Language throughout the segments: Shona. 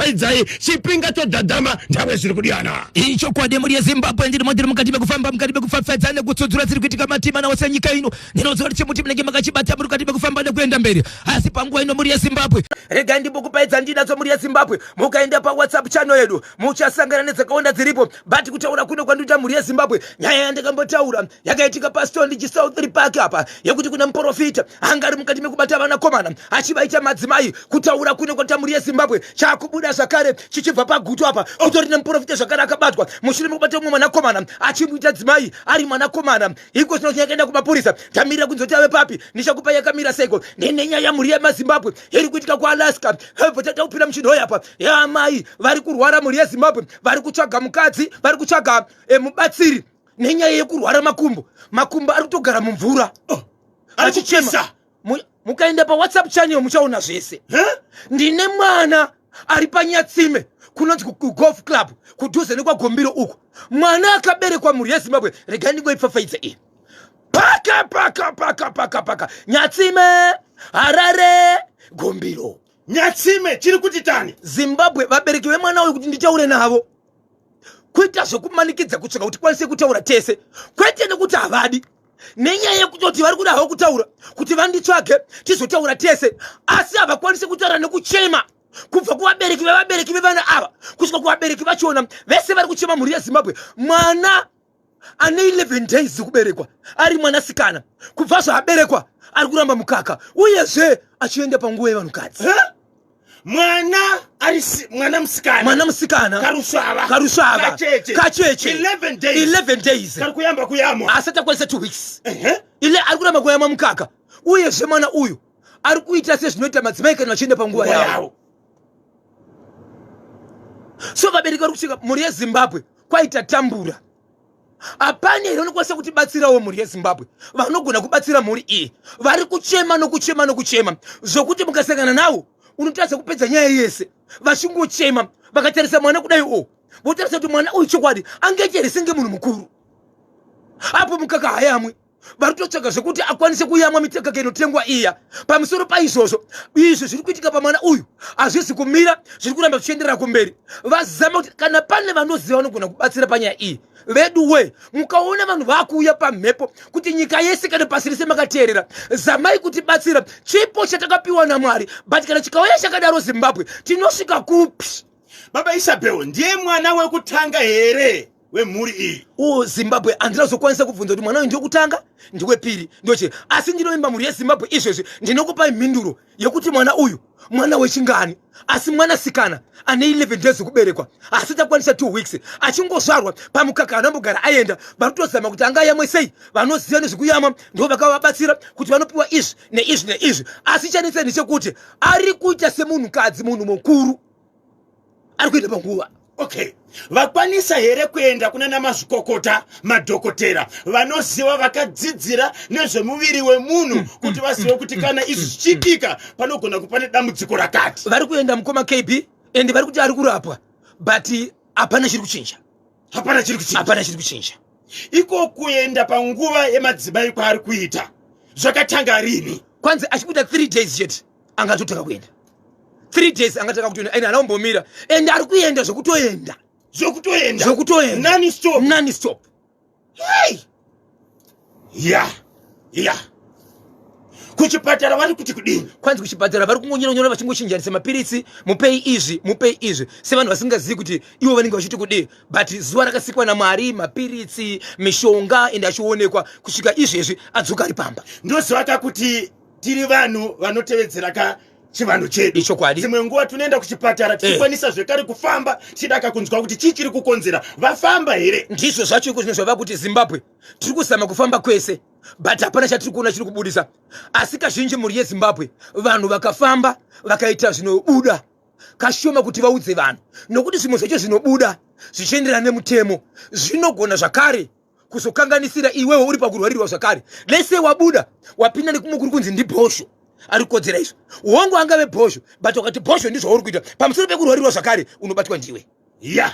Pfapfaidzai chipinga chodhadhama ndave zviri kudiyana. Ichokwadi mhuri yeZimbabwe, ndirimo ndiri mukati mekufamba, mukati mekupfapfaidza nekutsudzura dziri kuitika matima ose enyika ino. Ndinoziva kuti chimuti munenge makachibata muri mukati mekufamba nekuenda mberi, asi panguva ino mhuri yeZimbabwe, regai ndimbokupaidza ndinadzo mhuri yeZimbabwe. Mukaenda paWhatsApp channel yedu muchasangana nedzakawanda dziripo, but kutaura kuno kwandoita mhuri yeZimbabwe, nyaya yandakambotaura yakaitika paStonage South Park apa, yekuti kuna muprofita anga ari mukati mekubata vanakomana achivaita madzimai. Kutaura kuno kwata mhuri yeZimbabwe, chakubuda zvakare chichibva paGutu apa, utori nemuprofita zvakare akabatwa mushure mekubata umwe mwanakomana achimuita dzimai ari mwanakomana. Iko zvino chakaenda kumapurisa, tamirira kunzoti ave papi. Ndichakupa yakamira seiko nenyaya mhuri yemaZimbabwe iri kuitika kuAlaska. Hebvo tataupira muchinhoyi apa yaamai vari kurwara mhuri yeZimbabwe, vari kutsvaga mukadzi, vari kutsvaga mubatsiri nenyaya yekurwara makumbo. Makumbo ari kutogara mumvura. Oh, achichema. Mukaenda paWhatsApp channel muchaona zvese. Ndine mwana ari paNyatsime kunonzi kuGolf Club kudhuze nekwaGombiro uku, mwana akaberekwa mhuri yeZimbabwe. Regai ndingoipfapfaidza iyi. Paka paka paka paka paka Nyatsime, Harare, Gombiro. Nyatsime chiri kuti tani Zimbabwe. Vabereki vemwana uyu kuti nditaure navo, kuita zvekumanikidza kutsvaka kuti tikwanise kutaura tese, kwete nekuti havadi, nenyaya yekutoti vari kuda havo kutaura kuti vanditsvage tizotaura tese, asi havakwanisi kutaura nekuchema. Kubva kuvabereki vevabereki vevana ava kusvika kuvabereki vachona, vese vari kuchema mhuri yeZimbabwe. Mwana ane 11 days dzekuberekwa, ari mwanasikana, kubva zvaaberekwa ari kuramba mukaka, uyezve achienda panguva yevanhukadzi. Mwana ari mwana musikana. Mwana musikana. Karusvava. Karusvava. Kacheche. Kacheche. 11 days. 11 days. Kari kuyamba kuyamwa. Asati akwanisa 2 weeks. Ile ari kuramba kuyamwa mukaka, uyezve mwana uyu ari kuita sezvinoita madzimai kana vachienda panguva yavo. So vabereki vari kusvika mhuri yeZimbabwe kwaita tambura. Hapana here unokwanisa kutibatsirawo mhuri yeZimbabwe? Vanogona kubatsira mhuri iyi vari kuchema nokuchema nokuchema zvokuti mukasangana navo unotadza kupedza nyaya yese, vachingochema vakatarisa mwana kudai o, votarisa kuti mwana uyu chokwadi angaite here senge munhu mukuru apo mukaka hayamwi. Vari kutotsvaga zvekuti akwanise kuyamwa mitekaka inotengwa iya. Pamusoro paizvozvo, izvi zviri kuitika pamwana uyu hazvisi kumira, zviri kuramba zvichienderera kumberi. Vazama kuti kana pane vanoziva vanogona kubatsira panyaya iyi. Vedu we, mukaona vanhu vakuuya pamhepo kuti nyika yese kana pasi rese makateerera, zamai kutibatsira. Chipo chatakapiwa naMwari, but kana chikauya chakadaro, Zimbabwe tinosvika kupi? Baba Isabel, ndiye mwana wekutanga here wemhuri iyi? O Zimbabwe, handinazokwanisa kubvunza kuti mwana uyu ndewekutanga, ndewepiri, ndoche, asi ndinovimba mhuri yeZimbabwe izvezvi ndinokupai mhinduro yekuti mwana uyu mwana wechingani. Asi mwanasikana ane 11 days kuberekwa, asi takwanisa 2 weeks achingozvarwa, pamukaka anambogara aenda. Vari kutozama kuti angayamwe sei. Vanoziva nezvekuyamwa ndo vakavabatsira kuti vanopiwa izvi neizvi neizvi, asi chanetsa ndechekuti ari kuita semunhukadzi, munhu mukuru ari kuenda panguva. Okay, vakwanisa here kuenda kuna namazvikokota, madhokotera vanoziva, vakadzidzira nezvemuviri wemunhu, kuti vazive kuti kana izvi zvichiitika panogona kupa nedambudziko rakati? Vari kuenda mukoma KB, ende vari kuti ari kurapwa, but hapana chiri kuchinja. Hapana chiri kuchinja. Hapana chiri kuchinja. Iko kuenda panguva yemadzimai kwaari kuita zvakatanga rini? Kwanzi achibuda 3 days chete angatotanga kuenda. 3 days angatanga kutoenda, ende anaombomira, ende ari kuenda zvekutoenda. Zvekutoenda. Zvekutoenda. Nani stop. Nani stop. Hey! Ya ya, kuchipatara vari kuti kudini? Kwanzi kuchipatara vari kungonyora vachingochinjanisa mapiritsi, mupei izvi, mupei izvi, sevanhu vasingazivi kuti ivo vanenge vachiti kudii. But zuva rakasikwa naMwari, mapiritsi, mishonga, ende achionekwa kusvika izvezvi adzoka ari pamba. Ndoziva ka kuti tiri vanhu vanotevedzera ka chivanhu chedu. Ichokwadi. Dzimwe nguva tinoenda kuchipatara tichikwanisa zvekare kufamba tichidaka kunzwa kuti chii chiri kukonzera. Vafamba here? Ndizvo zvacho iko zvino zvava kuti Zimbabwe tiri kuzama kufamba kwese, but hapana chatiri kuona chiri kubudisa. Asi kazhinji mhuri yeZimbabwe, vanhu vakafamba vakaita zvinobuda kashoma kuti vaudze vanhu, nokuti zvimwe zvacho zvinobuda zvichienderana nemutemo zvinogona zvakare kuzokanganisira iwewe uri pakurwarirwa zvakare. Lese wabuda wapinda nekumwe kuri kunzi ndibhosho ari kukodzera izvo, hongu angave bhosho, but wakati bhosho ndizvauri kuita pamusoro pekurwarirwa zvakare, unobatwa ndiwe. Ya.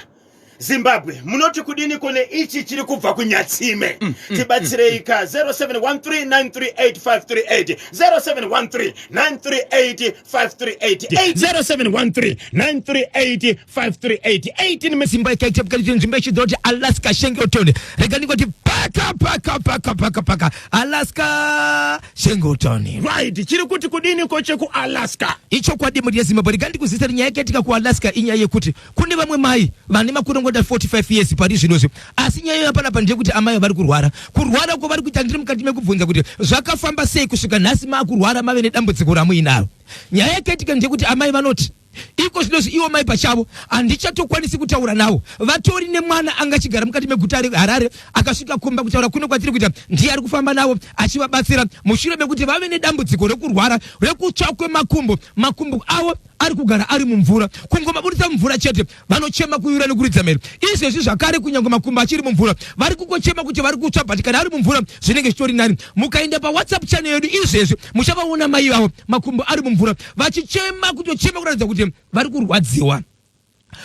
Zimbabwe, munoti kudini kune ichi chiri kubva kuNyatsime? Tibatsirei ka 0713938538, 0713938538, 0713938538. 18. Simba ikaita mukati nzvimbo yechidza kuti Alaska Shengleton. Rega ndingoti paka paka paka paka paka Alaska Shengleton. Right, chiri kuti kudini ko chekuAlaska? Ichokwadi, mhuri yeZimbabwe, rega ndikuzivisa kuti nyaya yakaitika kuAlaska inyaya yekuti kune vamwe mai vane makore ngoda 45 years pari zvinozvi. Asi nyaya yapanapa ndeyekuti amai vari kurwara. Kurwara uko vari kuita, ndiri mukati mekubvunza kuti zvakafamba sei kusvika nhasi maakurwara, mave nedambudziko ramuinaro. Nyaya yakaitika ndeyekuti amai vanoti iko zvinozvi ivo mai pachavo handichatokwanisi kutaura navo. Vatori nemwana anga achigara mukati meguta reHarare, akasvika kumba. Kutaura kuno kwatiri kuita, ndiye ari kufamba navo achivabatsira mushure mekuti vave nedambudziko rekurwara rekutsva kwemakumbo. Makumbo avo ari kugara ari mumvura, kungomaburitsa mumvura chete vanochema, kuyura nekuridza mhere. Izvezvi zvakare, kunyange makumbo achiri mumvura, vari kungochema kuti vari kutsva, but kana ari mumvura zvinenge zvitori nani. Mukaenda paWhatsApp channel yedu izvezvi, muchavaona mai vavo makumbo ari mumvura vachichema, kutochema kuratidza kuti vari kurwadziwa.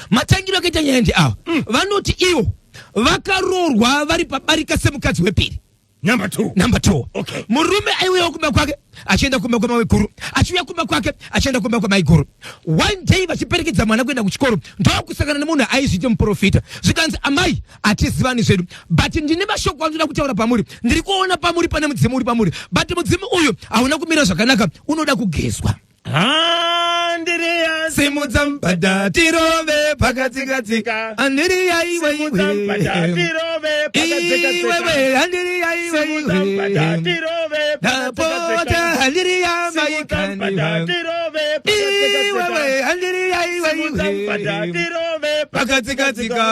Matangiro akaita nyaya ndeava. Vanoti ivo vakaroorwa vari pabarika semukadzi wepiri. Number two. Number two. Okay. Murume aiuyawo kumba kwake achienda kumba kwamaiguru, achiuya kumba kwake achienda kumba kwamaiguru. One day vachiperekedza mwana kuenda kuchikoro, ndokusangana nemunhu aizviite muprofita. Zvikanzi, "Amai, hatizivani zvedu, but ndine mashoko andinoda kutaura pamuri. Ndiri kuona pamuri pane mudzimu uri pamuri, but mudzimu uyu hauna kumira zvakanaka, unoda kugezwa." Andiriya. Simudza mbada tirove pakatsikatsika, andiriya iwe. Simudza mbada iwe tirove pakatsikatsika. Iwewe, andiriya iwe. Simudza mbada iwe tirove ndapota. pakatsikatsika. Andiriya. Simudza mbada maikaniwa tirove pakatsikatsika. Iwewe, andiriya iwe. Simudza mbada iwe tirove. Pakatsikatsika,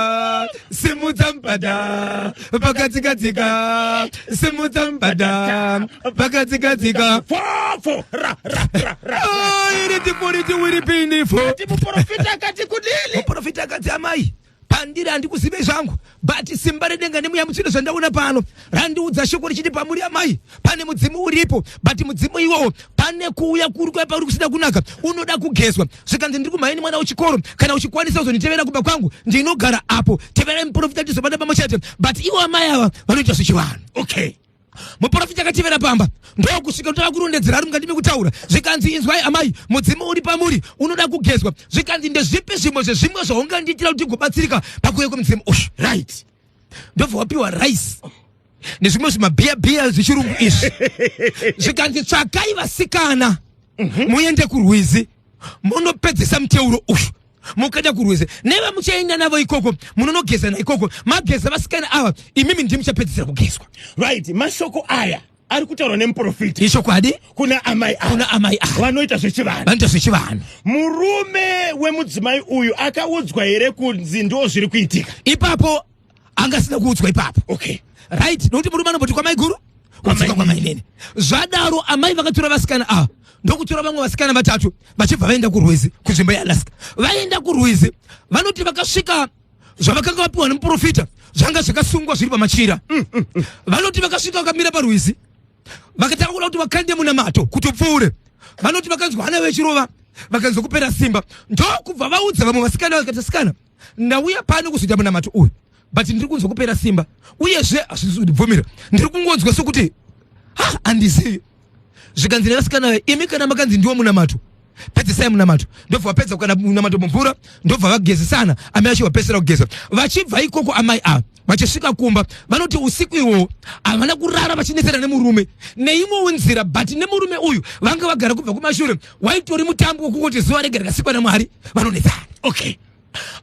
simudza mbada pakatsikatsika, simudza mbada pakatsikatsika. Fofo ra ra ra ra. Iri tipuriti wiri pindifo. Ati muprofita akati kudini? Muprofita akati, "Amai, pandiri handikuzive zvangu, but simba redenga nemweya mutsvene zvandaona pano randiudza shoko richiti pamuri amai pane mudzimu uripo, but mudzimu iwowo pane kuuya kuri kuya pauri kusina kunaka, unoda kugezwa." Zvikanzi, "Ndiri kumhaini mwana wechikoro. Kana uchikwanisa kuzonditevera kumba kwangu, ndinogara apo. Teverai muprofita tizobata pamwe chete." But ivo amai ava vanoita zvechivanhu. Muprofita akatevera pamba, ndokusvika kutanga kurondedzera ari mukati mekutaura. Zvikanzi, "Inzwai amai, mudzimu uri pamuri unoda kugezwa." Zvikanzi, "Ndezvipi zvimwe zvezvimwe zvaungandiitira kuti tigobatsirika pakuuya kwemudzimu uyu?" Ndobva wapiwa rice nezvimwe zvimabhiya bhiya zvechirungu izvi. Zvikanzi, "Tsvakai vasikana, muende kurwizi munopedzesa muteuro uyu. Mukaenda kurwizi nevamuchaenda navo ikoko, munonogezana ikoko. Mageza vasikana ava, imimi ndimi muchapedzisira kugezwa." Right, mashoko aya ari kutaurwa nemuprofita Ichokwadi. kuna amai ava. Kuna amai ava. Vanoita zvechivanhu. Vanoita zvechivanhu. Murume wemudzimai uyu akaudzwa here kunzi ndo zviri kuitika? Ipapo angasina kuudzwa ipapo. Right, nokuti murume anomboti kwamaiguru kwadzoka kwamainene. Zvadaro, amai vakatora vasikana ava, ndokutora vamwe vasikana vatatu, vachibva vaenda kurwizi kunzvimbo yeAlaska. Vaenda kurwizi, vanoti vakasvika, zvavakanga vapiwa nemuprofita zvanga zvakasungwa zviri pamachira. Vanoti vakasvika, vakamira parwizi, vakatanga kuda kuti vakande munamato kuti upfuure. Vanoti vakanzwa hana vechirova, vakanzwa kupera simba, ndokubva vaudza vamwe vasikana. Vakati, "Sikana, ndauya pano kuzoita munamato uyu, but ndiri kunzwa kupera simba, uyezve hazvisi kundibvumira. Ndiri kungonzwa sekuti ha, handizivi." Zvikanzi nevasikana, "Imi kana makanzi ndiwo munamato, pedzisai munamato." Ndobva vapedza kana munamato mumvura, ndobva vagezesana. Amai vacho vapedzisira kugeza. Vachibva ikoko, amai ava vachisvika kumba, vanoti usiku iwowo havana kurara, vachinetsana nemurume neimwewo nzira. But nemurume uyu vanga vagara kubva kumashure, waitori mutambo wekungoti zuva rega rikasikwa naMwari vanonetsana.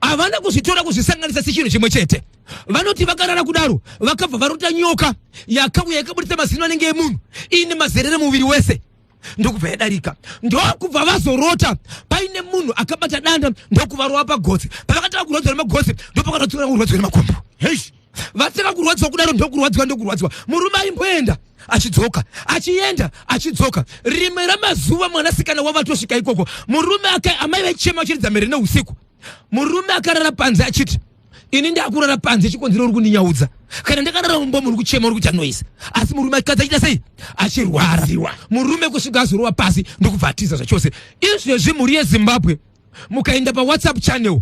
Havana kuzvitora kuzvisanganisa sechinhu chimwe chete. Vanoti vakarara kudaro, vakabva varota nyoka yakauya yakabudisa mazino anenge emunhu, iine mazerere muviri wese, ndokubva yadarika. Ndokubva vazorota paine munhu akabata danda, ndokuvarova pagotsi. Pavakatanga kurwadziwa nemagotsi, ndopakatotsura kurwadziwa nemakumbo. Heish. Vatanga kurwadziwa kudaro, ndokurwadziwa, ndokurwadziwa. Murume aimboenda achidzoka, achienda achidzoka. Rimwe ramazuva mwanasikana wavo atosvika ikoko, murume aka amai vaichema vachiridza mhere neusiku. Murume akarara panze achiti, "Ini ndakurara panze, chikonzero uri kundinyaudza. Kana ndakarara mumba muri kuchema, uri kuita noise." Asi murume akadzi achiita sei? Achirwara. Rwadziwa. Murume kusvika azorova pasi, ndokubva atiza zvachose. Izvezvi, mhuri yeZimbabwe, mukaenda paWhatsApp channel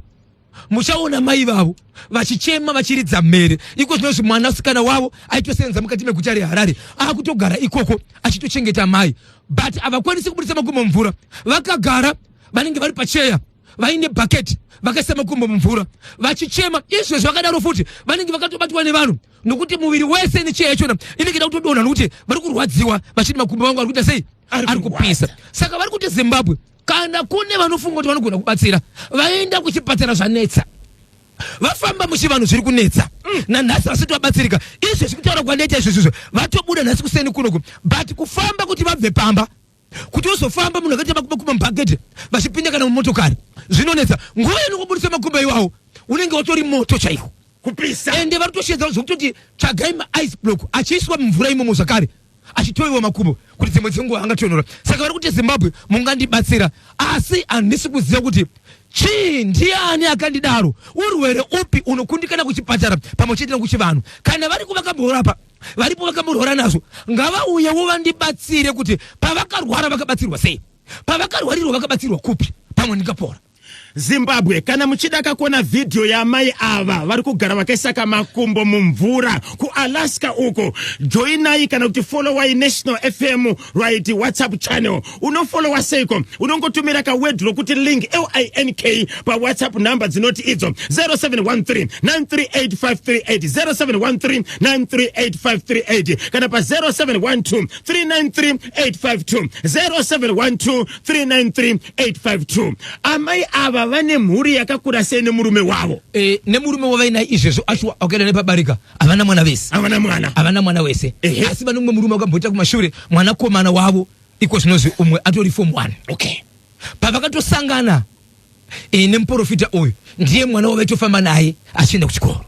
Muchaona mai vavo vachichema vachiridza mhere. Iko zvinozvi mwanasikana wavo aitosenza mukati meguta reHarare akutogara ikoko achitochengeta mai, but havakwanisi kubudisa makumbo mumvura. Vakagara vanenge vari pacheya vaine bhaketi vakaisa makumbo mumvura vachichema. Izvezvi vakadaro futi vanenge vakatobatwa nevanhu, nokuti muviri wese necheya yachona inenge ida kutodonha, nokuti vari kurwadziwa vachiti makumbo vangu ari kuita sei, ari kupisa. Saka vari kuti Zimbabwe, kana kune vanofunga kuti vanogona kubatsira, vaenda kuchipatara zvanetsa, vafamba muchivanhu zviri kunetsa, nanhasi vasati vabatsirika. Izvezvi kutaura kwandaita izvezvizvo, vatobuda nhasi kuseni kunoku, but kufamba kuti vabve pamba kuti uzofamba munhu akaita makumbo kuma mubhaketi vachipinda kana mumotokari zvinonetsa. Nguva inongobudisa makumbo iwawo unenge watori moto chaiko. Kupisa. Ende vari kutoshedza zvekutoti tsvagai maice block achiiswa mumvura imomo zvakare, achitoiwa makumbo kuti dzimwe dzenguva angatonora. Saka vari kuti, Zimbabwe, mungandibatsira, asi handisi kuziva kuti chii, ndiani akandidaro, urwere upi unokundikana kuchipatara pamwe chete nekuchivanhu. Kana vari kuvakamborapa, varipo vakamborwara nazvo, ngavauyewo vandibatsire kuti pavakarwara vakabatsirwa sei, pavakarwarirwa vakabatsirwa kupi, pamwe ndingapora. Zimbabwe, kana muchida kakuona vhidhiyo yaamai ava vari kugara vakaisa kamakumbo mumvura kuAlaska uko, joinai kana kuti followai National FM, right, WhatsApp channel. Unofollowa seiko? Unongotumira kaword rokuti link, link, paWhatsApp number dzinoti idzo 0713 938538, 0713 938538, kana pa 0712 393 852, 0712 393 852. Amai ava vane mhuri yakakura sei nemurume wavo? Nemurume wavainaye izvezvo acho wakaenda nepabarika, havana mwana vese. Havana mwana. Havana mwana wese. Asi vane mumwe murume wakamboita kumashure, mwanakomana wavo iko zvinozvi umwe atori form 1. Pavakatosangana nemuprofita uyu, ndiye mwana wavaitofamba naye achienda kuchikoro.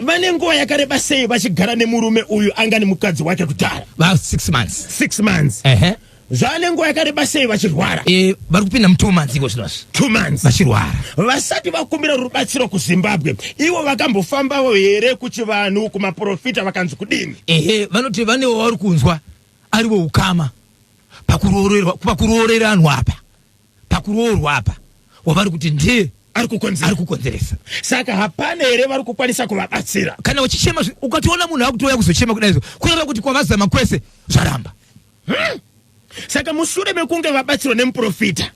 Vane nguva yakareba sei vachigara nemurume uyu anga nemukadzi wake kudhara? Va 6 months. 6 months. Ehe. Zvane nguva yakareba sei vachirwara? Vari kupinda mu 2 months iko zvinozvi. 2 months. Vachirwara. Vasati vakumbira rubatsiro kuZimbabwe, ivo vakambofambawo here kuchivanhu, kumaprofita, vakanzi kudini? Ehe, vanoti vanewo vari kunzwa ariwo ukama pakuroorerwanwa apa, pakuroorwa apa, wavari kuti ndiye ari kukonzera. Ari kukonzeresa. Saka hapana here vari kukwanisa kuvabatsira? Kana uchichema, ukatoona munhu akutouya kuzochema kudai, kureva kuti kwavazama kwese zvaramba. Saka mushure mekunge vabatsirwa nemuprofita,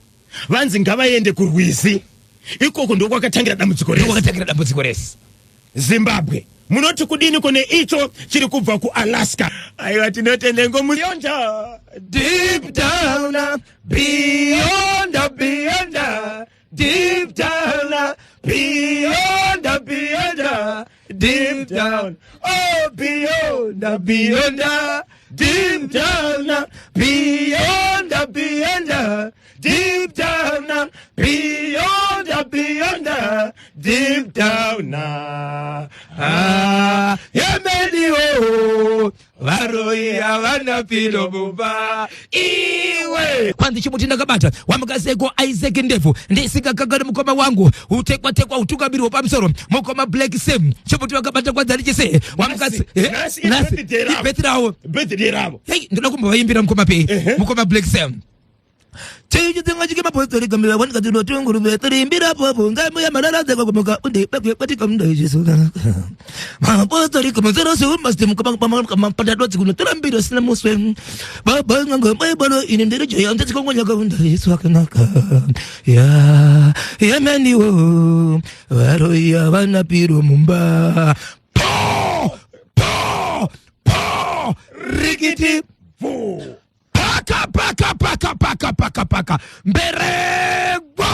vanzi ngavaende kurwizi ikoko, ndokwakatangira dambudziko rese. Ndokwakatangira dambudziko rese. Zimbabwe, munoti kudini kune icho chiri kubva kuAlaska? Aiwa, tinotende ngomuyonja. Deep down, beyond, beyond, deep down, beyond, beyond, deep down, oh, beyond, beyond, deep down, beyond, beyond, deep down, beyond, beyond, deep down. Ah, yemeniwo varoi havana pilo mumba iwe. Kwanzi chimuti ndakabata wamukaseko Isaac Ndevu ndisikakakani mukoma wangu utekwatekwa utungamirwa pamusoro mukoma Black Sam chimuti vakabata kwanzi arichise wamukasi. Nhasi ibirthday ravo. Ibirthday ravo. Birthday ravo. Hei, ndoda kumbovaimbira mukoma pei, mukoma Black Sam. Chichitsinga chikemapostori gambira wanikatino tunguruve tirimbira popo ngamu yamarara kwamuka unde pakwe patika munda Jesu mapostori kumusoro sumasti mukamapadadotsi kunotorambira sina muswe baba nganga maibalo ini ndiri joya ndatikongonya kaunda Jesu akanaka ya yemeniwo varoyi havana piro mumba po po po rikiti Bvu. Paka paka paka paka paka paka mberegwa.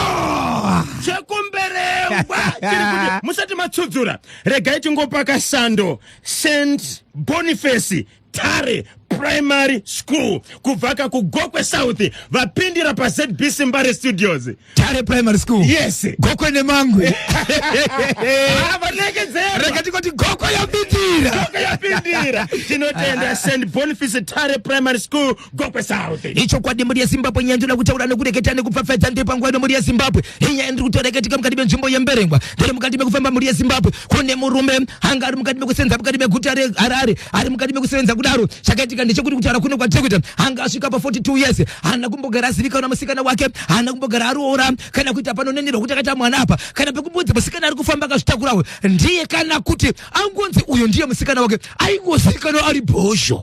Chekumberengwa chiri kuti musati matsudzura, regai tingopaka sando St Boniface Tare Primary School kubvaka kuGokwe South vapindira paZBC Mbare Studios. Tare Primary School. Yes. Gokwe nemangwe. Ah, vanekedzera. Rega tikoti Gokwe yapindira. Gokwe yapindira. Tinotenda St Boniface Tare Primary School, Gokwe South. Ichokwadi, mhuri yeZimbabwe, nyaya ndinoda kutaura nekureketa nekupfapfaidza ndiri panguva ino, mhuri yeZimbabwe. Inyaya ndiri kutoreketika mukati menzvimbo yeMberengwa. Ndiri mukati mekufamba, mhuri yeZimbabwe. Kune murume anga ari mukati mekusenza mukati meguta reHarare, ari mukati mekusevenza. kudaro, chakaitika ndechekuti kutaura kuno kwatiri kuita, anga asvika pa 42 years, haana kumbogara azivikanwa musikana wake, haana kumbogara aroora kana kuita panonenerwa kuti akaita mwana apa, kana pekumbonzi musikana ari kufamba akazvitakurawo ndiye, kana kuti angonzi uyo ndiye musikana wake, aingozivikanwa ari bhozho.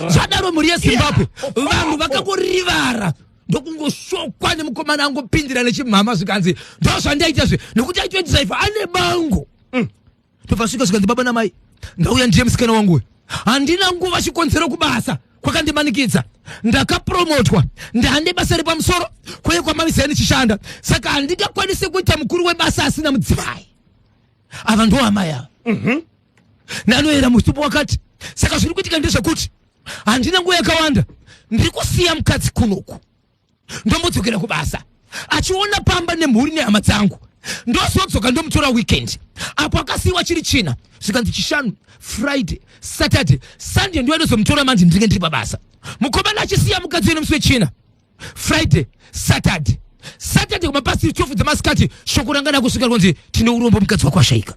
Zvadaro, mhuri yeZimbabwe, vanhu vakangorivara ndokungoshokwa nemukomana angopindira nechimhama, zvikanzi ndo zvandaita zve, nekuti aitoedhiraivha ane bango. Tobva svika, zvikanzi, "Baba namai, ndauya, ndiye musikana wangu uyu. Handina nguva, chikonzero kubasa kwakandimanikidza, ndakapromotwa, ndane basa repamusoro kweye kwamavisa ndichishanda, saka handingakwanisi kuita mukuru webasa asina mudzimai. Ava ndo amai ava nanoyera mutupo wakati. Saka zviri kuitika ndezvekuti handina nguva yakawanda, ndiri kusiya mukadzi kunoku, ndombodzokera kubasa achiona pamba nemhuri nehama dzangu, ndozodzoka ndomutora weekend." Apo akasiyiwa chiri China, zvikanzi Chishanu, Friday, Saturday, Sunday ndiyo ndozomutora manje, ndinge ndiri pabasa. Mukomana achisiya mukadzi wene musi weChina, Friday, Saturday, Saturday kumapasi 12 dzemasikati, shoko ranga rakusvika rinonzi, "Tine urombo, mukadzi wako ashaika."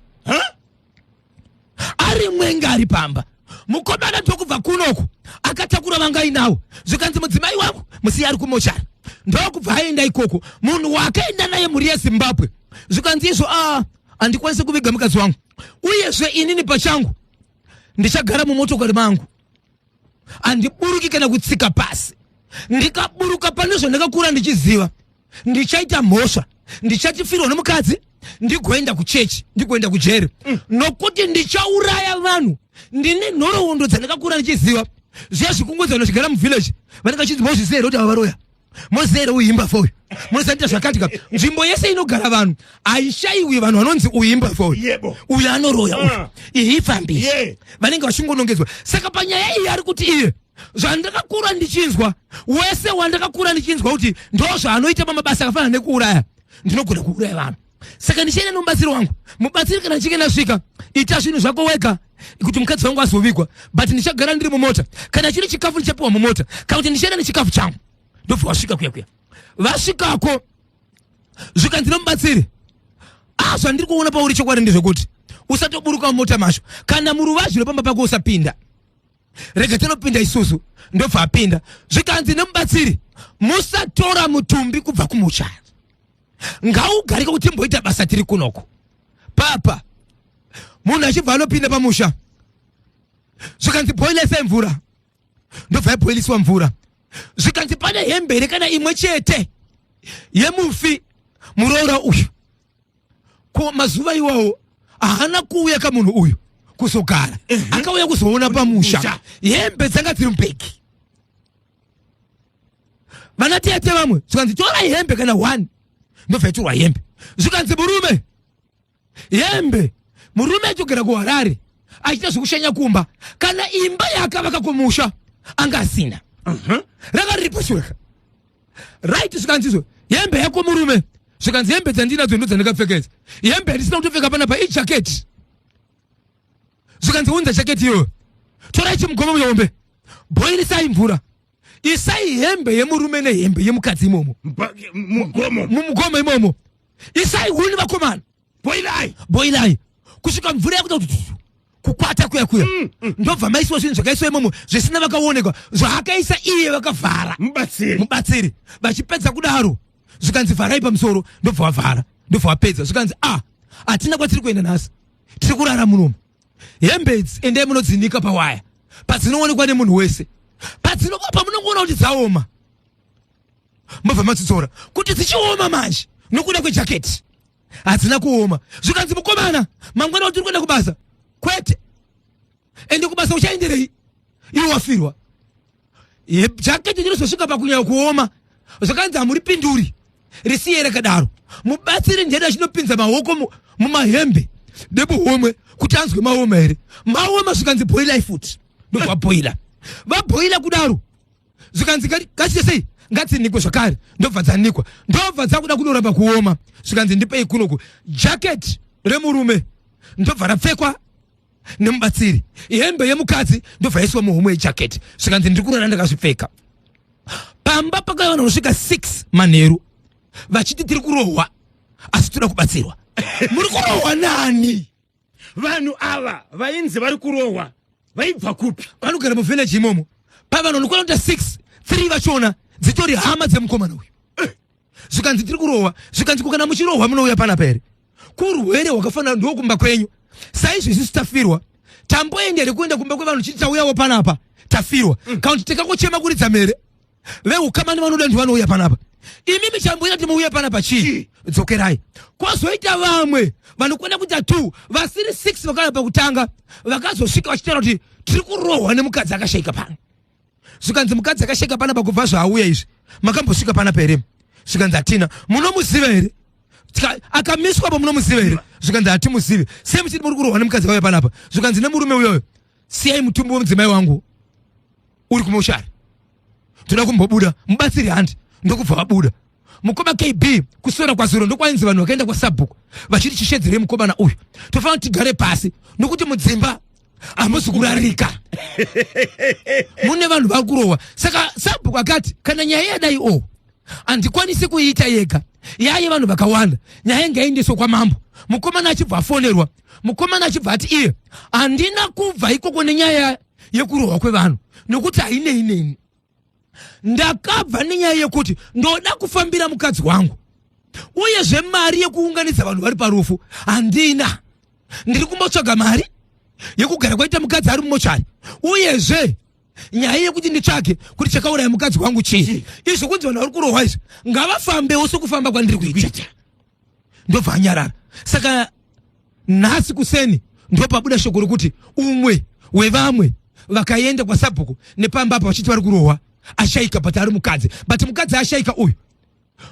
Ari mwenga ari pamba, mukomana ndokubva kunoku akatakura vangainawo, zvikanzi, "Mudzimai wangu musiye ari kumochari." Ndokubva aenda ikoko, munhu wakaenda naye, mhuri yeZimbabwe, zvikanzi izvo, "A, handikwanisi kuviga mukadzi wangu, uyezve inini pachangu ndichagara mumotokari mangu, handiburuki kana kutsika pasi. Ndikaburuka pane zvandakakura ndichiziva, ndichaita mhosva, ndichatifirwa nomukadzi, ndigoenda kuchechi, ndigoenda kujeri, nokuti ndichauraya vanhu. Ndine nhoroondo dzandakakura ndichiziva." Zviya zvikungodza vanhu vachigara muvillage, vanenge vachinzi, "Mozviziva here kuti ava varoya? Moziva here uyu imbavha uyu? Munosandiita zvakati ka." Nzvimbo yese inogara vanhu haishayiwi vanhu vanonzi, "Uyu imbavha uyu, uyu anoroya uyu, iyi ifambi." Vanenge vachingonongedzwa. Saka panyaya iyi ari kuti iye, "Zvandakakura ndichinzwa, wese wandakakura ndichinzwa kuti ndo zvaanoita pamabasa akafanana nekuuraya, ndinogona kuuraya vanhu. Saka ndichienda nomubatsiri wangu. Mubatsiri, kana ndichinge ndasvika, ita zvinhu zvako wega kuti mukadzi wangu azovigwa, but ndichagara ndiri mumota. Kana chiri chikafu, ndichapiwa mumota, kana kuti ndichienda nechikafu changu." Ndobva wasvika kuya kuya, vasvikako, zvikanzi nomubatsiri, "Ah, zvandiri kuona pauri chokwadi ndezvekuti usatoburuka mumota macho, kana muruvazhi rwepamba pako usapinda, rega tinopinda isusu." Ndobva apinda, zvikanzi nemubatsiri, "Musatora mutumbi kubva kumuchari, ngaugarike kuti timboita basa tiri kunoko." Papa munhu achibva anopinda pamusha, zvikanzi, "Bhoilisai mvura." Ndobva yabhoiliswa mvura, zvikanzi, "Pane hembe here kana imwe chete yemufi muroora uyu?" Ko mazuva iwawo haana kuuya kamunhu uyu kuzogara, akauya kuzoona pamusha. Hembe dzanga dziri mubhegi. Vana tete vamwe, zvikanzi, "Torai hembe kana one." Ndobva yatorwa hembe, zvikanzi, "Murume, hembe." Murume achogara kuHarare achiita zvekushanya kumba, kana imba yaakavaka kumusha anga asina, ranga riri pashure, right? Zvikanzi izvo, "Hembe yako, murume." Zvikanzi, "Hembe dzandinadzo ndo dzandakapfekedza, hembe yandisina kutopfeka panapa ijaketi." Zvikanzi, "Unza jaketi iyoyo, torai chimugomo muhombe, bhoirisai mvura, isai hembe yemurume nehembe yemukadzi imomo." Mugomo. Mumugomo imomo, "Isai huni, vakomana." Boilai. "Boilai kusvika mvura yakuda kuti kukwata kuya kuya." Ndobva maisiwa zvinhu zvakaiswa imomo zvisina vakaonekwa, zvaakaisa iye, vakavhara. Mubatsiri. Mubatsiri. Vachipedza kudaro, zvikanzi, "Vharai pamusoro." Ndobva vavhara, ndobva vapedza, zvikanzi, "A, hatina kwatiri kuenda nhasi, tiri kurara munomu. Hembe idzi endai munodzinika pawaya padzinoonekwa nemunhu wese, padzinoka pamunongoona kuti dzaoma, mobva madzidzora kuti dzichioma." Manje nokuda kwejaketi hadzina kuoma. Zvikanzi, "Mukomana, mangwana kuti uri kuenda kubasa?" "Kwete." "Ende kubasa uchaenderei iwe wafirwa?" Jaketi rinozosvika pakunyanya kuoma. Zvakanzi, "Hamuripinduri, risiye rakadaro." Mubatsiri ndiye achinopinza maoko mumahembe nemuhomwe kuti anzwe maoma here. Maoma, zvikanzi, "Bhoilai futi." Ndobva bhoila, vabhoila kudaro, zvikanzi, "Ngachite sei, ngadzinikwe zvakare." Ndobva dzanikwa, ndobva dzakuda kunoramba kuoma. Zvikanzi, "Ndipei kunoku jaketi remurume." Ndobva rapfekwa nemubatsiri, hembe yemukadzi ndobva yaiswa muhomwe yejaketi. Zvikanzi, "Ndiri kurara ndakazvipfeka." Pamba pakauya vanhu vanosvika 6 manheru vachiti, "Tiri kurohwa, asi toda kubatsirwa." Muri kurohwa nani? Vanhu ava vainzi vari kurohwa vaibva kupi? Vanogara muvillage imomo. Pavanhu vanokwana kuita 6, 3 vachona dzitori hama dzemukomana uyu. Zvikanzi tiri kurohwa, zvikanzi kana muchirohwa munouya panapa here? Kurwere hwakafanana ndokumba kwenyu. Saizvo isusu tafirwa, tamboenda here kuenda kumba kwevanhu chiti tauyawo panapa tafirwa? Kana kuti tikangochema kuridza mhere, veukama nevanoda ndivanouya panapa. Imi michamboita kuti muuye panapa chii? Dzokerai. Kwozoita vamwe vanokwana kuita 2 vasiri 6 vakauya pakutanga, vakazosvika vachitaura kuti tiri kurohwa nemukadzi akashaika pano. Zvikanzi mukadzi akashaika panapa kubva zvaauya izvi, makambosvika panapa here? Zvikanzi hatina. Munomuziva here? Akamiswa pa munomuziva here? Zvikanzi hatimuzivi. Sei muchiti muri kurohwa nemukadzi akauya panapa? Zvikanzi nemurume uyoyo, siyai mutumbi wemudzimai wangu uri kumoshari, toda kumbobuda mubatsiri handi. Ndokubva vabuda. Mukoma KB, kuswera kwazuro ndokwainzi vanhu vakaenda kwasabhuku vachiti chishedzerei mukomana uyu, tofanira kuti tigare pasi nokuti mudzimba hamusi kurarika, mune vanhu vari kurohwa. Saka sabhuku akati kana nyaya yadai o handikwanisi kuiita yega, yaye vanhu vakawanda, nyaya ngaiendeswe kwamambo. Mukomana achibva afonerwa, mukomana achibva ati iye handina kubva ikoko nenyaya yekurohwa kwevanhu nokuti hainei neni, ndakabva nenyaya yekuti ndoda kufambira mukadzi wangu, uyezve mari yekuunganidza vanhu vari parufu handina, ndiri kumbotsvaga mari yekugara kwaita mukadzi ari mumochari, uyezve nyaya yekuti nditsvage kuti chakauraya mukadzi wangu chii. Izvo kunzi vanhu vari kurohwa izvi ngavafambewo sokufamba kwandiri kuita. Ndobva anyarara. Saka nhasi kuseni ndopabuda shoko rokuti umwe wevamwe vakaenda kwasabhuku nepamba apa vachiti vari kurohwa ashaika, but ari mukadzi. But mukadzi ashaika uyu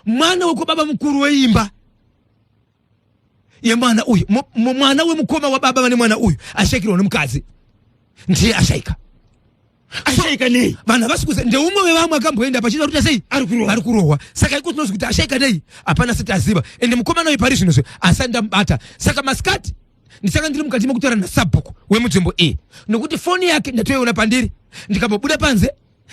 mwana wekwababa mukuru weimba yemwana uyu, mwana wemukoma wababa vane mwana uyu ashaikirwa nemukadzi, ndiye ashaika. Ashaika nei? Vanhu havasi kuziva. Ndeumwe wevamwe akamboenda pachida kuti sei ari kurohwa. Saka iko tinozwi kuti ashaika nei hapana sati aziva. Ende mukomana uyu pari zvino zve asati ndamubata. Saka masikati ndisanga ndiri mukati mekutaura nasabhuku wemunzvimbo iyi, nokuti foni yake ndatoiona pandiri, ndikambobuda panze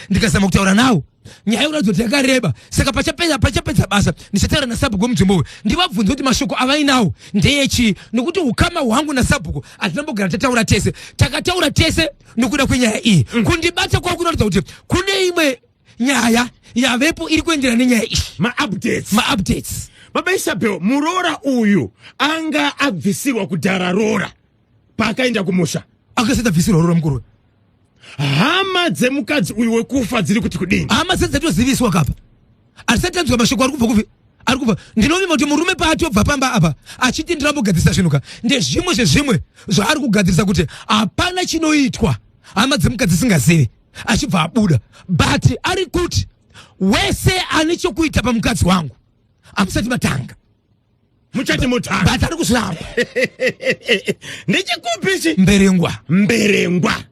ndikazama kutaura nawo, nyaya yekuratidza kuti yakareba. Saka pachapedza basa ndichataura nasabhuku wemunzvimbo uyu, ndivabvunze kuti mashoko avainawo ndeyechii, nokuti ukama hwangu nasabhuku hatinambogara tataura tese, takataura tese nokuda kwenyaya iyi. Kundibata kwavo kunoratidza kuti kune imwe nyaya yavepo iri kuenderana nenyaya iyi. Maupdates. Maupdates. Baba Isabel, muroora uyu anga abvisirwa kudhara roora paakaenda kumusha. Akasati abvisirwa roora mukuru. Hama dzemukadzi uyu wekufa dziri kuti kudini? Hama dzese dzatoziviswa kapa, hatisati tanzwa mashoko ari kubva kupi ari kubva. Ndinovimba kuti murume paatobva pamba apa achiti ndirambogadzirisa zvinhu ka, ndezvimwe zvezvimwe zvaari kugadzirisa kuti hapana chinoitwa hama dzemukadzi dzisingazivi, achibva abuda. But ari kuti wese ane chokuita pamukadzi wangu hamusati matanga, muchati mutanga. But ari kuzviramba. Ndechikupi ichi? Mberengwa. Mberengwa,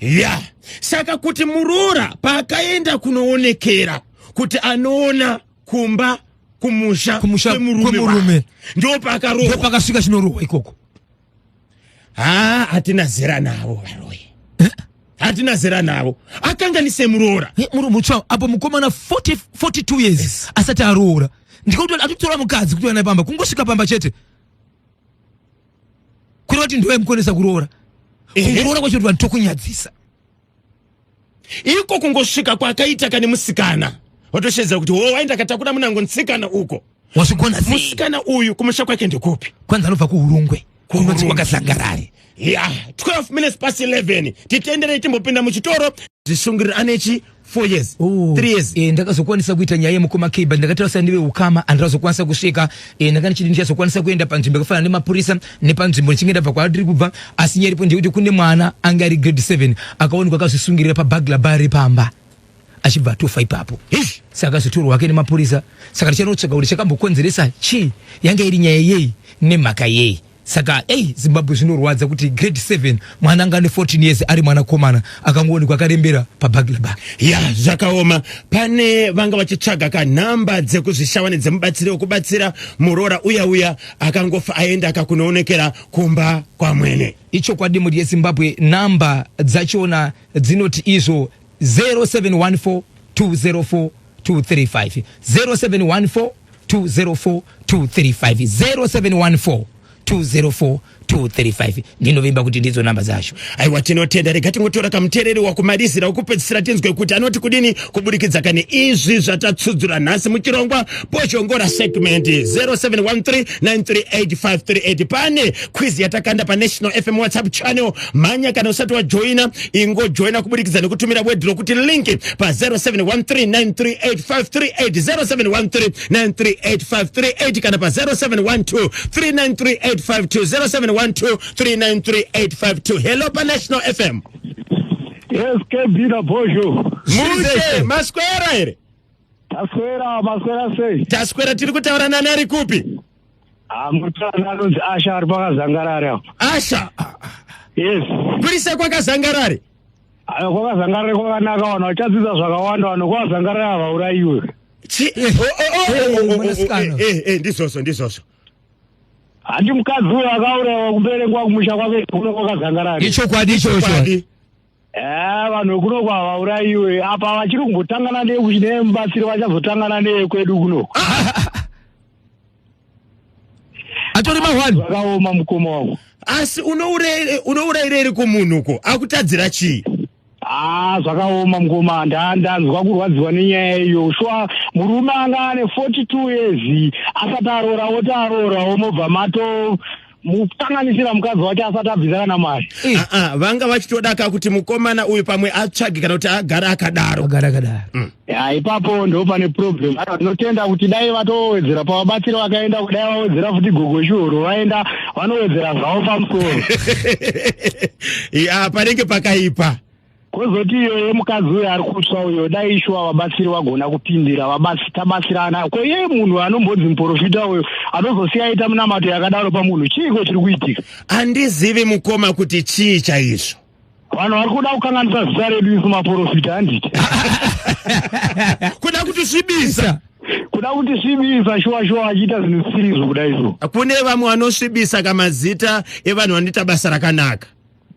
ya. Saka kuti muroora paakaenda kunoonekera kuti anoona kumba kumusha kumusha kwemurume kwemurume. wake, ndo paakarohwa. Ndo pakasvika chinorohwa ikoko. Ha, hatina zera navo varoyi, hatina zera navo. Akanganise muroora. Muri mutsva apo mukomana 40, 42 years asati aroora, ndikuti atotora mukadzi kuti anaye pamba, kungosvika pamba chete kureva kuti ndiwe mukonesa kuroora. Kungoroora kwacho kuti vanhu tokunyadzisa. Iko kungosvika kwakaita kane musikana watoshedzera kuti ho waenda katakura munango nsikana uko. Wazvigona sei? Musikana uyu kumusha kwake ndekupi? Kwanzi anobva kuHurungwe, kunonzi Kuhurungwe. kwakazangarare. Ya, 12 minutes past 11, titenderei timbopinda muchitoro. Zvisungiriro anechi 4 years, 3 years. Ndakazokwanisa kuita nyaya yemukoma K, but ndakataura ndive ukama handazokwanisa kusvika. Ndanga ndichiti ndichazokwanisa kuenda panzvimbo yakafanana nemapurisa nepanzvimbo ndichinge ndabva kwandiri kubva, asi nyaya iripo ndeyekuti kune mwana anga ari grade 7 akaonekwa akazvisungirira pabagla bar repamba achibva atofa ipapo. Eish. Saka akazotorwa hake nemapurisa. Saka tichanotsvaga kuti chakambokonzeresa chii, yanga iri nyaya yei nemhaka yei. Saka ei, Zimbabwe zvinorwadza kuti grade 7 mwana anga ane 14 years ari mwanakomana akangoonekwa akarembera pabagla bar. Ya, zvakaoma. Pane vanga vachitsvaga kanhamba dzekuzvishawa nedzemubatsiri wekubatsira muroora uya uya akangofa aenda akakunoonekera kumba kwamwene. Ichokwadi mhuri yeZimbabwe, nhamba dzachona dzinoti izvo 0714 204 235, 0714 204 235, 0714. 204 235. Ndinovimba kuti ndidzo namba dzacho. Aiwa, tinotenda. Rega tingotora kamuteereri wakumarizira wekupedzisira, tinzwe kuti anoti kudini kuburikidza kane izvi zvatatsudzura nhasi muchirongwa Bhozhongora segment. 0713938538. Pane quiz yatakanda paNational FM WhatsApp channel. Mhanya, kana usati wajoina, ingojoina kuburikidza nekutumira word rokuti link pa 0713938538, 0713938538, kana pa 0712393852, 0712393852. Hello paNational FM. Yes, KB na Bhozho. Mushe, maswera here? Taswera, maswera sei? Taswera. Tiri kutaura nani, ari kupi? Mutana anonzi Asha, ari pakazangarare apo. Asha? Yes. Kuri sei kwakazangarare? Ayo, kwakazangarare kwakanaka, vanhu vachadzidza zvakawanda, vanhu kwakazangarare havaurayiwe. Oh, oh, oh, oh, oh, oh, Mwanasikana. Ndizvozvo, ndizvozvo. Handi mukadzi uyo akaurayiwa kumberengwa kumusha kwake kuno kwakazangarare? Ichokwadi ichocho. Chokwadi. Vanhu vekuno kwavaurayiwe apa vachiri kumbotangana nemubatsiri, vachazotangana neyekwedu kuno. Atori mahwani. Zvakaoma, mukoma wangu. Asi unourayirei kumunhu ko akutadzira chii? Ah, zvakaoma, mukoma. Ndanzwa kurwadziwa nenyaya iyo. Shuwa, murume anga ane 42 years asati aroora, oti aroorawo, mobva mato mukanganisira mukadzi wacho asati abvisa kana mari. Ah, ah, vanga vachitodaka kuti mukomana uyu pamwe atsvage kana kuti agare akadaro. Agara akadaro. Ya, ipapo ndo pane problem. Aiwa, tinotenda kuti dai vatowedzera pavabatsiri vakaenda, kudai vawedzera futi gogo Shuro vaenda, vanowedzera zvavo pamusoro. Ya, panenge pakaipa. Kwozoti iyo yemukadzi uyo ari kutsva uyo, dai shuwa vabatsiri vagona kupindira, tabatsirana. Ko iye munhu anombonzi muprofita uyo anozosiya aita munamato yakadaro pamunhu, chiiko chiri kuitika? Handizivi, mukoma, kuti chii chaizvo. Vanhu vari kuda kukanganisa zita redu isu maprofita, handiti? Kuda kutisvibisa. Kuda kutisvibisa, shuwa shuwa, achiita zvinhu zvisiri kudai so. Kune vamwe vanosvibisa kamazita evanhu vanoita basa rakanaka.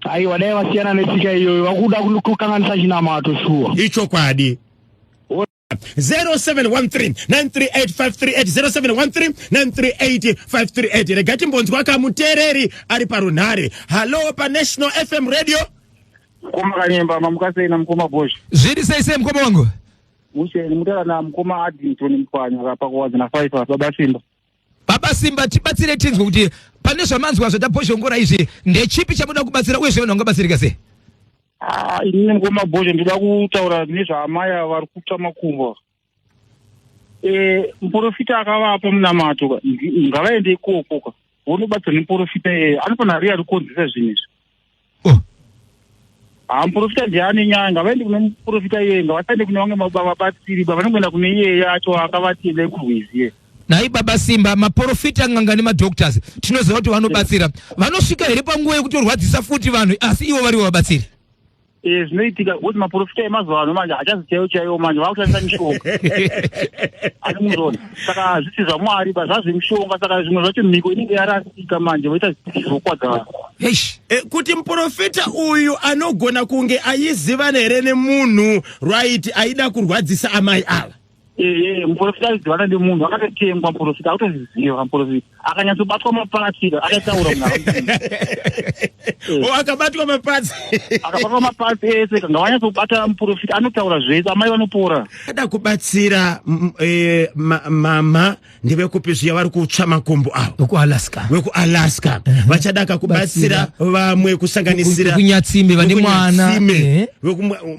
Aiwa, dai vasiyana netsika iyoyo, vakuda kukanganisa chinamato, shuwa. Ichokwadi. 0713 938 538, 0713 938 538. Rega timbonzwa kamuteereri ari parunhare. Hallo paNational FM Radio. Mukoma Kanyemba, mamuka sei namukoma Bhozho? Zviri sei sei, mukoma wangu? Musheni mutaura namukoma Addington Mupwanya pakuwadzana 5, baba Simba. Baba Simba, tibatsire tinzwe kuti pane zvamanzwa zvatabhozhongora izvi, ndechipi chamuda kubatsira, uyezve vanhu vangabatsirika sei? Ah, inini mukoma Bhozho ndoda kutaura nezvaamai ava vari kutsva makumbo. Muprofita akavapa munamato ka, ngavaende ikoko ka, vonobatsira nemuprofita iyeye, anofanira ariye ari kukonzesa zvinhu izvi. Oh. Ha, muprofita ndiye ane nyaya, ngavaende kune muprofita iyeye, ngavasaende kune vamwe vabatsiri ba, vanongoenda kune iyeye acho akavati endai kurwizi iye. Nhai baba Simba, maprofita, n'anga nemadoctors, tinoziva kuti vanobatsira. Vanosvika here panguva yekutorwadzisa futi vanhu, asi ivo varivo vabatsiri? Zvinoitika kuti maprofita emazuva ano manje hachazi chaiwo chaiwo, manje vakushandisa mishonga, ani muzona? Saka hazvisi zvaMwari ba, zvazvemishonga. Saka zvimwe zvacho mhiko inenge yarasika, manje voita zvinokwadza vanhu. Eish. Kuti muprofita uyu anogona kunge aizivana here nemunhu, right, aida kurwadzisa amai ava? Ee, muprofita aizivana nemunhu akatotengwa. Muprofita akutozviziva, muprofita akanyatsobatwa mapatsi akataura munhu akamuziva. O, akabatwa mapatsi. Akabatwa mapatsi ese, ngavanyatsobata muprofita, anotaura zvese, amai vanopora. Ada kubatsira mama ndevekupi zviya vari kutsva makumbo avo? WekuAlaska. WekuAlaska vachadaka kubatsira vamwe, kusanganisira Kunyatsime vane mwana. Kunyatsime,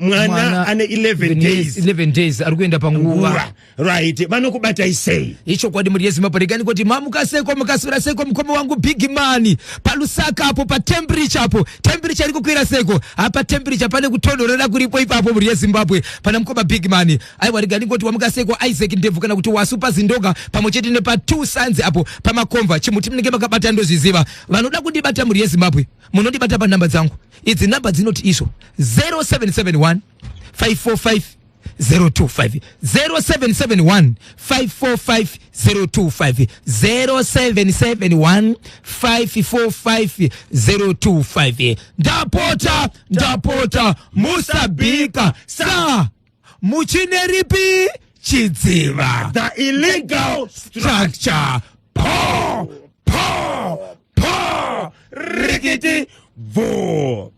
mwana ane 11 days. 11 days, ari kuenda panguva. Nguva, right, vanokubatai sei? Ichokwadi, muri yeZimbabwe. Regani kuti mamuka seko, mukaswera seko, mukoma wangu Big Man paLusaka apo, patemperature apo, temperature iri kukwira seko apa? Temperature pane kutonhorera kuripo ipapo, muri yeZimbabwe, pana mukoma Big Man? Aiwa, regani ngoti wamuka seko Isaac Ndebvu, kana kuti Wasu paZindoga, pamwe chete nepa Two Sons apo pamakomva. Chimuti munenge makabata, ndozviziva. Vanoda kundibata, muri yeZimbabwe, munondibata panhamba dzangu idzi. Nhamba dzinoti izvo 0771 545 025, 0771 545 025, 0771 545 025. Ndapota, ndapota, musabika sa muchine ripi chidziva. The illegal structure. Po po po. Rikiti bvo.